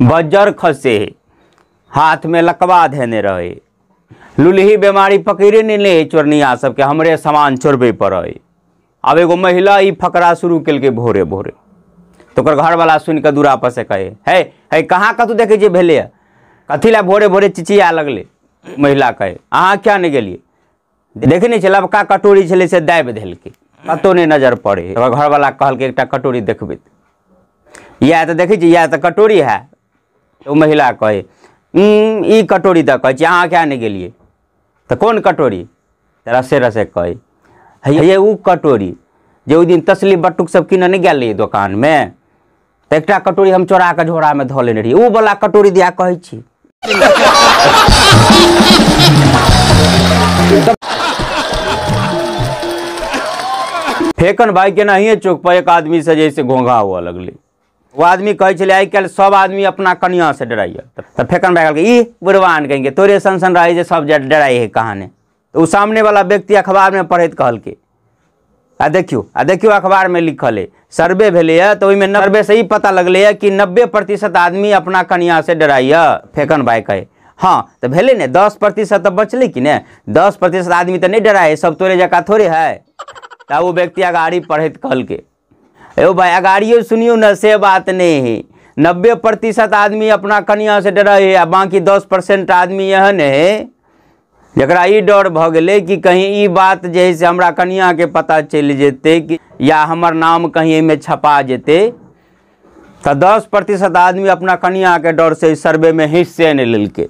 बज्जर खसे, हाथमे लकवा धेने रहे, लुलही बेमारी पकड़े नहि ले चोरनिया सबके, हमरे सामान चोरबे पड़े। आब एगो महिला ई फकरा शुरू केलकै भोरे भोरे, तऽ ओकर घरवाला सुनि कऽ दूरा पर से कहे, हे हे कहाँ कतहु देखै छियै भेलैए, कथी लए भोरे भोरे चिचिया लगलै। महिला कहे, अहाँ किया नहि गेलियै? देखै नहि छियै लबका कटोरी छलै से दाबि देलकै, कतहु नहि नजर पड़े। ओकर घरवाला कहलकै एकटा कटोरी देखबै, इएह तऽ देखै छी, इएह तऽ कटोरी है। ओ महिला कहे, ई कटोरी तऽ कहै छी, अहाँ किया नहि गेलियै? तऽ कोन कटोरी? तऽ रसे रसे कहे, हे ओ कटोरी जे ओहि दिन तसली बटुक सब कीनऽ नहि गेल रहियै दोकानमे, तऽ एकटा कटोरी हम चोरा कऽ झोरामे धऽ लेने रहियै, ओ वाला कटोरी दिया कहै छी। फेकन भाई के नहिए चौक पर एक आदमी से जैसे घोंघा हुआ लगलै। वो आदमी कहै छलै आइ काल्हि सब आदमी अपना कनिया से डराइए। तऽ फेकन भाई कहलकै, ई बुढ़वान कहेंगे तोरे सन सन रहै जे सब डराइ है कहाने। तऽ ओ सामने वाला व्यक्ति अखबार में पढ़ैत कहलकै, आ देखियौ अखबार में लिखल है, सर्वे भेलैए तऽ ओहिमे सर्वे से ई पता लगलैए कि 90% आदमी अपना कनिया से डराइए। फेकन भाई कहे, हाँ तऽ भेलै ने 10% तऽ बचलै कि ने, 10% आदमी तऽ नहि डराइ, सब तोरे जकाँ थोड़े है। तऽ ओ व्यक्ति अगाड़ी पढ़ैत कहलकै, यौ भाई अगाड़ियो सुनियौ ने, से बात नहीं है, 90% आदमी अपना कनिया से डरै है आ बाकी 10% आदमी एहन है जकरा ई डर भऽ गेलै कि कहीं ई बात जे है से हमरा कनियाके पता चलि जेतै कि या हमर नाम कहीं एहिमे छपा जेतै। तऽ 10% आदमी अपना कनियाके डर से सर्वेमे हिस्से नहि लेलकै।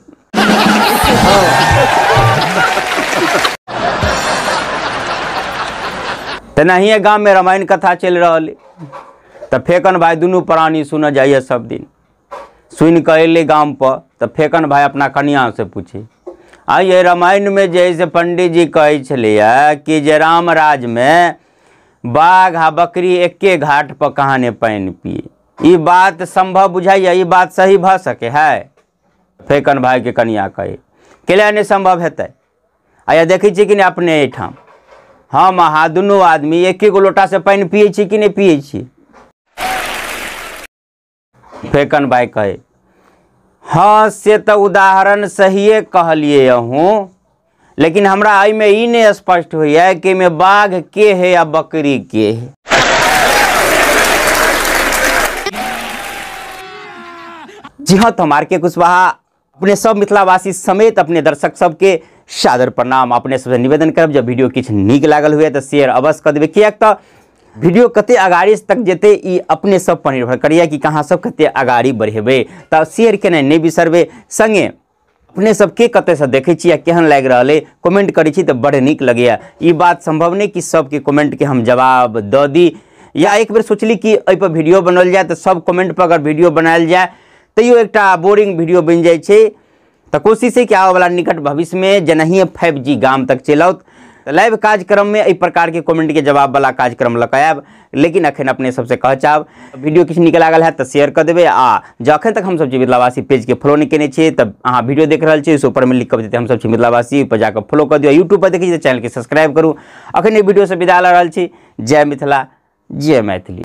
तेनाहिए गाममे रामायण कथा चलि रहल है, तऽ फेकन भाई दुनू प्राणी सुनऽ जाइए सब दिन। सुनि कऽ अयलै गामपर तऽ फेकन भाई अपना कनिया से पूछे, आ ये रामायणमे जे है से पंडीजी कहै छलैए कि जे राम राजमे बाघ आ बकरी एके घाट पर कहाने पानि पिए, ई बात संभव बुझाइए? ई बात सही भऽ सकै है? फेकन भाईके कनिया कहे, केला नहि संभव हेतै? आ देखै छियै कि नहि अपने एहिठाम हम अहाँ दुनू आदमी एके गो लोटासँ पानि पियै छी कि नहि पियै छी? फेकन भाई कहे, हाँ से तऽ उदाहरण सहिए कहलियै अहूँ, लेकिन हमरा एहिमे ई नहि स्पष्ट होइए कि एहिमे बाघ के है आ बकरी के है। जी हाँ, तो हम आर के कुशवाहा अपने सब मिथिलावासी समेत अपने दर्शक सबके सादर प्रणाम। अपने सबसे निवेदन करब, जब वीडियो किछु नीक लागल हुए तऽ शेयर अवश्य कऽ देबै, किएक तऽ वीडियो कते अगाड़ी तक जेतै ई अपने सब पर निर्भर करैए कि अहाँ सब कते अगाड़ी बढ़ेबै। तऽ शेयर केनाइ नहि बिसरबै। संगे अपने सबके कतऽसँ देखै छी आ केहन लागि रहल अइ कमेंट करै छी तऽ बड़ नीक लगैए। ई बात संभव नहि कि सबके कमेंटके हम जवाब दऽ दी, या एक बेर सोचली कि एहिपर वीडियो बनाओल जाय तऽ सब कमेंट पर अगर वीडियो बनायल जाय तैयो एकटा बोरिंग वीडियो बनि जाइ छै। तऽ कोशिश है कि आबऽवला निकट भविष्यमे जेनाहिए 5G गाम तक चलि आओत तऽ लाइव कार्यक्रममे एहि प्रकारके कमेंटके जवाब वाला कार्यक्रम लऽ कऽ आयब। लेकिन अखन अपने सबसे कह चाहब, वीडियो किछु नीक लागल है तऽ शेयर कऽ देबै, आ जँ अखन तक हमसब छी मिथिलावासी पेजके फॉलो नहि केने छियै तऽ अहाँ वीडियो देख रहल छियै ओहिसँ ऊपरमे लिख कऽ देतै हमसब छी मिथिलावासी, ओहिपर जाकऽ फॉलो कऽ दियौ। यूट्यूब पर देखै छी तऽ चैनलके सब्सक्राइब करू। अखन एहि वीडियोसँ विदा लऽ रहल छी। जय मिथिला, जय मैथिली।